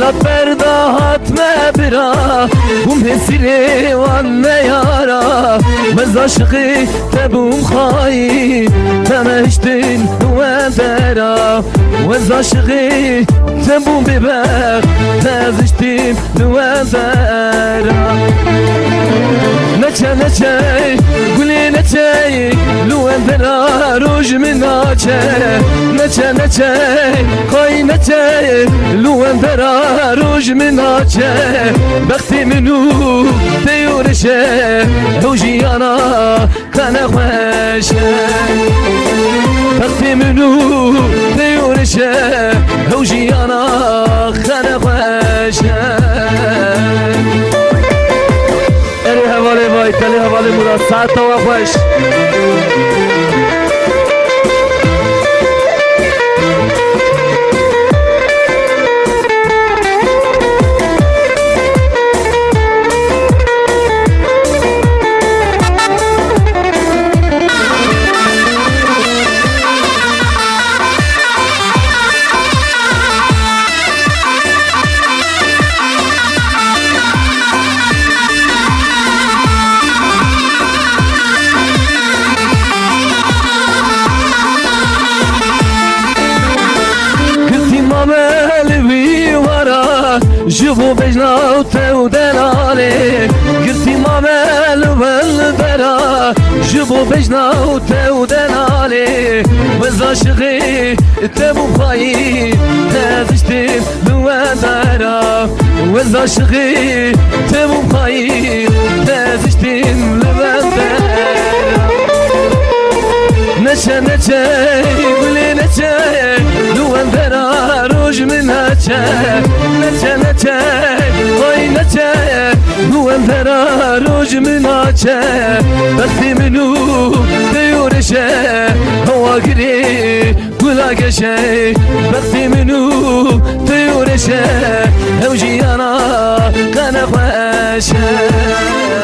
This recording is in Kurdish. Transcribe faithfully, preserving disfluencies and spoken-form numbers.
Berda hatme bira, bûm hêsîrê wan neyara. Wez aşiqî te bûm xayî, te nehiştin wendera. Wez aşiqî te bûm bêbext, te ez hiştim wendera. Neçe neçe, gulê neçe, li wendera roj min naçe. Neçe neçe, xayî neçe, li wendera roj min naçe. Bextê min û te yo reşe, ew jiyana xene xweş e. Bextê min û te yo reşe, ew jiyana xene xweş e. Erê hevalê vay, telê hevalê Murat, saeta we xweş. Girtî mame li wî wara, ji bo bejna û te û delalê. Girtî mame li wendera, ji bo bejna û te û delalê. Wez aşiqî te bûm xayî, te ez hiştim li wendera. Wez aşiqî te bûm xayî, te ez hiştim li wendera. Neçe neçe, gulê neçe, li wendera roj min naçe. Neçe neçe, vay neçe, li wendera roj min naçe. Bextê min û te yo reşe, hewa girê gula geşe. Bextê min û te yo reşe, ew jiyana xene xweş e.